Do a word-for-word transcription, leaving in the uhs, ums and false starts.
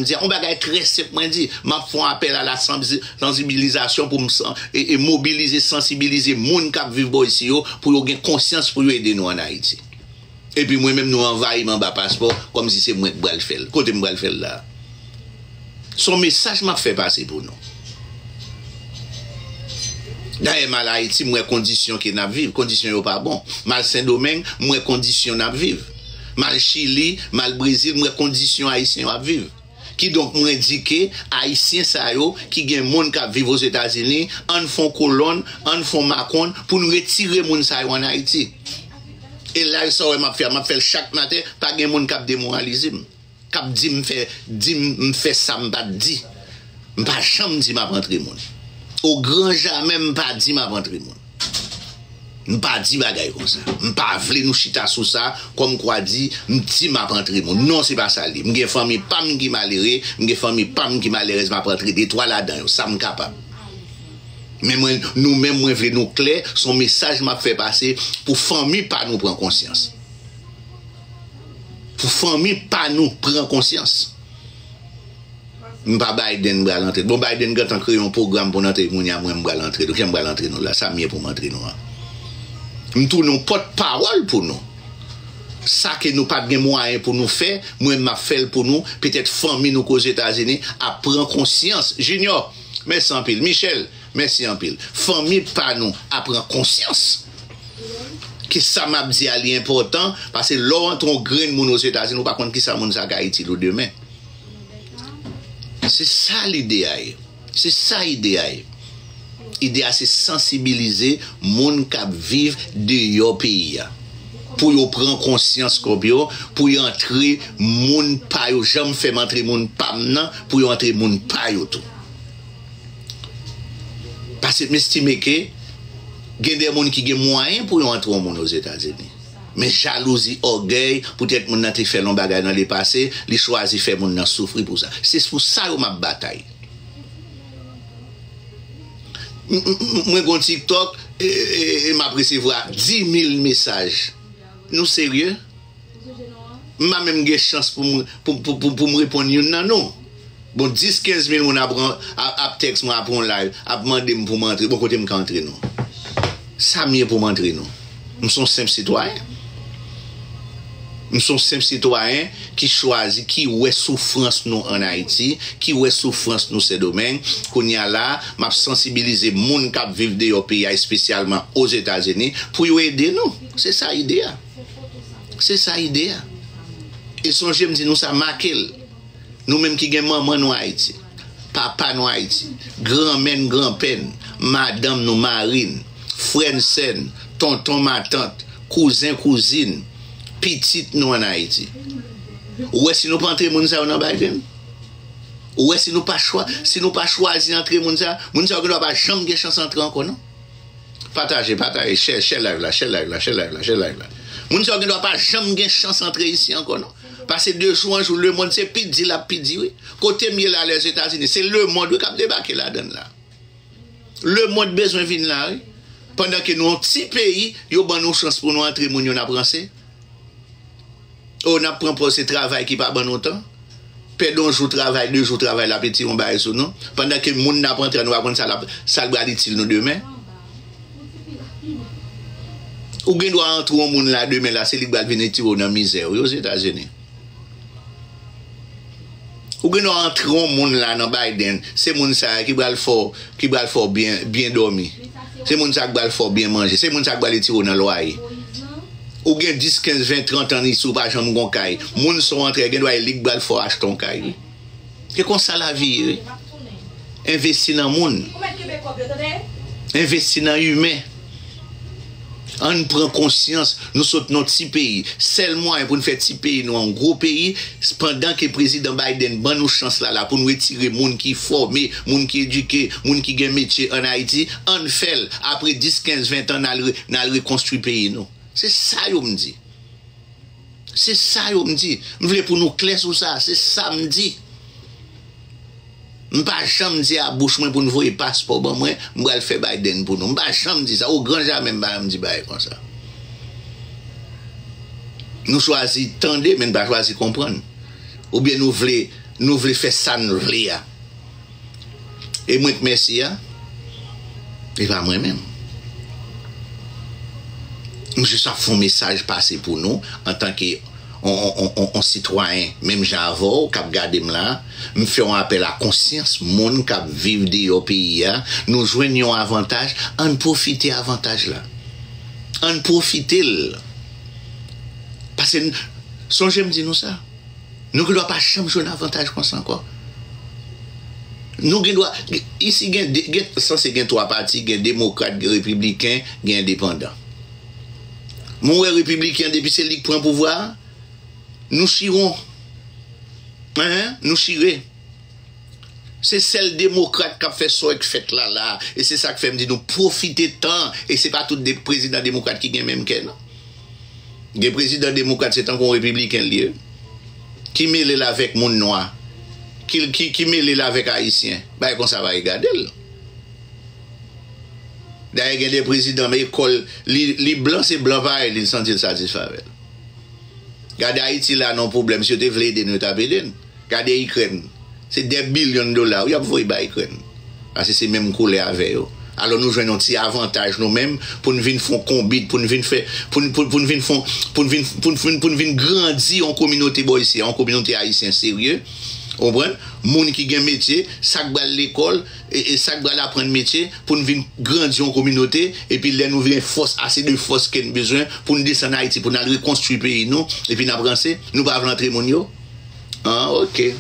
Di yon bagay trè senp, mwen di, m ap fè yon apèl a la sansibilizasyon pou m san- e, e mobilize, sansibilize moun k ap viv bò isi yo, pou yo gen konsyans, pou yo ede nou ann Ayiti. Epi mwen menm, nou anvayi m anba paspò, kòmsi se mwen k pral fè l. Kote m pral fè l la? Se yon mesaj m ap fè pase pou nou. Dayè, m al Ayiti, m wè kondisyon ke n ap viv. Kondisyon yo pa bon. M al Sendomeng, m wè kondisyon n ap viv. M al Chili, m al Brezil, m wè kondisyon Ayisyen yo ap viv. Kidonk, mwen di ke Ayisyen sa yo ki gen moun k ap viv Ozetazini, ann fè yon kolonn, ann fè yon makonn pou n retire moun sa yo ann Ayiti. E live sa w wè m ap fè a, m ap fè l chak maten, pa gen moun k ap demoralize m, k ap di m fè, di m, m fè sa m pa t di. M pa janm di m ap antre moun. O gran jamè, m pa di m ap antre moun. M pa di bagay konsa. M pa vle nou chita sou sa, kòmkwa di, m di m ap antre moun. Non, se pa sa l ye. M gen fanmi pa m ki malere, m gen fanmi pa m ki malerèz, m ap antre de twa ladan yo, sa m kapab. Men mwen, nou menm, mwen vle nou klè, se yon mesaj m ap fè pase pou fanmi pa nou pran konsyans. Pou fanmi pa nou pran konsyans. M pa Biden m pral antre. Bon, Biden gentan kreye yon pwogram pou n antre moun ya, mwen m pral antre. Donk, jan m pral antre nou la, sa m ye pou m antre nou an? M tounen yon pòtpawòl pou nou. Sa ke nou pa t gen mwayen pou nou fè, mwen m ap fè l pou nou. Petèt fanmi nou k Ozetazini ap pran konsyans. Junior, mèsi anpil. Michel, mèsi anpil. Fanmi pa nou ap pran konsyans ke sa m ap di a li enpòtan, paske lè w antre yon grenn moun Ozetazini, ou pa konn kisa moun sa ka itil ou demen. Se sa lide a ye. Se sa ide a ye. Ide a se sansibilize moun k ap viv deyò peyi a. Pou yo pran konsyans kòb yo, pou yo antre moun pa yo. Jan m fè m antre moun pa m nan, pou yo antre moun pa yo tou. Paske m estime ke gen de moun ki gen mwayen pou yo antre yon moun Ozetazini. Men jalouzi, ògèy, poutèt moun nan te fè l yon bagay nan lepase, li chwazi fè moun nan soufri pou sa. Se pou sa yo m ap batay. M, m, m, mwen gon TikTok, e, e, e m ap resevwa dis mil mesaj. Nou serye? M pa menm gen chans pou m, pou, pou, pou, pou m reponn youn nan nou. Bon, dis, kenz mil moun ap, ap, ap tèks mwen apre yon live, ap mande m pou m antre. Bon, kote m ka antre nou? Sa m ye pou m antre nou? M se yon senp sitwayen. M se yon senp sitwayen ki chwazi, ki wè soufrans nou ann Ayiti, ki wè soufrans nou Sendomeng. Kounye a la, m ap sansibilize moun k ap viv deyò peyi a, espesyalman Ozetazini, pou yo ede nou. Se sa ide a. Se sa ide a. E sonje m di nou sa, make l. Nou menm ki gen manman nou Ayiti, papa nou Ayiti, granmè n, granpè n, madanm nou, mari n, frè n, sè n, tonton, matant, kouzen, kouzin, pitit nou ann Ayiti. Ou wè si nou pa antre moun sa yo nan Biden? Ou wè si nou pa chwa, si nou pa chwazi antre moun sa, moun sa yo gendwa pa janm gen chans antre ankò non. Pataje, pataje, share, share live la, share live la, share live la, share live la. Moun sa yo gendwa pa janm gen chans antre isi ankò non. Pase de jou an jou, lemonn se pi di l ap pi di wi. Kote m ye la, Lèzetazini, se lemonn wi k ap debake ladan l la. Lemonn bezwen vin la wi. Pandan ke nou yon ti peyi, yo ban nou chans pou nou antre moun yo n ap ranse. O, n ap pran pòz se travay ki pa ban nou tan. Pèdi yon jou travay, de jou travay, l ap itile yon bagay sou nou. Pandan ke moun n ap antre a, nou pa konn sa l ap, sa l pral itil nou demen. Ou gen dwa antre yon moun la demen la, se li k pral vin retire w nan mizè wi, Ozetazini. Ou gen dwa antre yon moun la nan Biden, se moun sa a ki pral fè w, ki pral fè w byen, byen dòmi. Se moun sa a ki pral fè w byen manje. Se moun sa a ki pral retire w nan lwaye. Ou gen dis, kenz, ven, trant an isi, ou pa janm gon kay. Moun sa w antre a, gen dwa e li k pral fè w achte yon kay wi. Se konsa lavi ye wi. Envesti nan moun. Envesti nan imen. Ann pran konsyans, nou sot nan ti peyi. Sèl mwayen pou n fè ti peyi nou an gwo peyi, pandan ke prezidan Biden ban nou chans la la pou n retire moun ki fòme, moun ki edike, moun ki gen metye ann Ayiti, ann fè l. Apre dis, kenz, ven tan, n al re-, n al rekonstwi peyi nou. Se sa yo m di. Se sa yo m di. M vle pou nou klè sou sa. Se sa m di. M pa janm di a bouch mwen pou n voye paspò ban mwen, m pral fè Biden pou nou. M pa janm di sa. O gran jamè m pa janm di bagay konsa. Nou chwazi tande, men n pa chwazi konprann. Oubyen nou vle Nou vle fè sa n vle a. E mwen k mèsi a, e pa mwen menm. M jis ap fè yon mesaj pase pou nou, antanke yon, yon, yon, yon, yon sitwayen, menm jan avè w, k ap gade m la. M fè yon apèl a konsyans moun k ap viv deyò peyi a. Nou jwenn yon avantaj, ann pwofite avantaj la. Ann pwofite l. Paske n-, sonje m di nou sa. Nou gendwa pa janm jwenn avantaj konsa ankò. Nou gendwa, isi gen de, gen, sanse gen twa pati, gen demokrat, gen repibliken, gen endepandan. Mwen wè repibliken an, depi se li k pran pouvwa a, nou chiwon. Hein? Nou chire. Se sèl demokrat k ap fè sa k fèt la, la. E se sa k fè m di nou pwofite tan. E se pa tout de, prezidan demokrat ki gen menm kè, non. Gen prezidan demokrat, se tankou yon repibliken li ye. Ki mele l avèk moun nwa. Ki, ki, ki mele l avèk ayisyen. Bagay konsa pa regade l. Dayè, gen de prezidan, men ekòl, li, li blan, se blan parèy li, li santi l satisfè avè l. Gade Ayiti la, nan pwoblèm, si yo te vle ede nou, yo t ap ede n. Gade Ikrèn. Se dè bilyon dola, wi, y ap voye bay Ikrèn. Paske se menm koulè avè yo. Alò, nou jwenn yon ti avantaj nou menm pou n vin fè yon konbit, pou n vin fè, pou n, pou, pou n vin fè, pou n vin, pou n, pou n, pou n vin grandi yon kominote bò isi, yon kominote ayisyen serye. Ou konprann? Moun ki gen metye, sa k pral lekòl, e, e sa k pral aprann metye, pou n vin grandi yon kominote, epi lè nou vin fòs, ase de fòs ke n bezwen, pou n desann Ayiti, pou n al rekonstwi peyi nou, epi n ap ranse, nou pa vle antre moun yo? An, oke.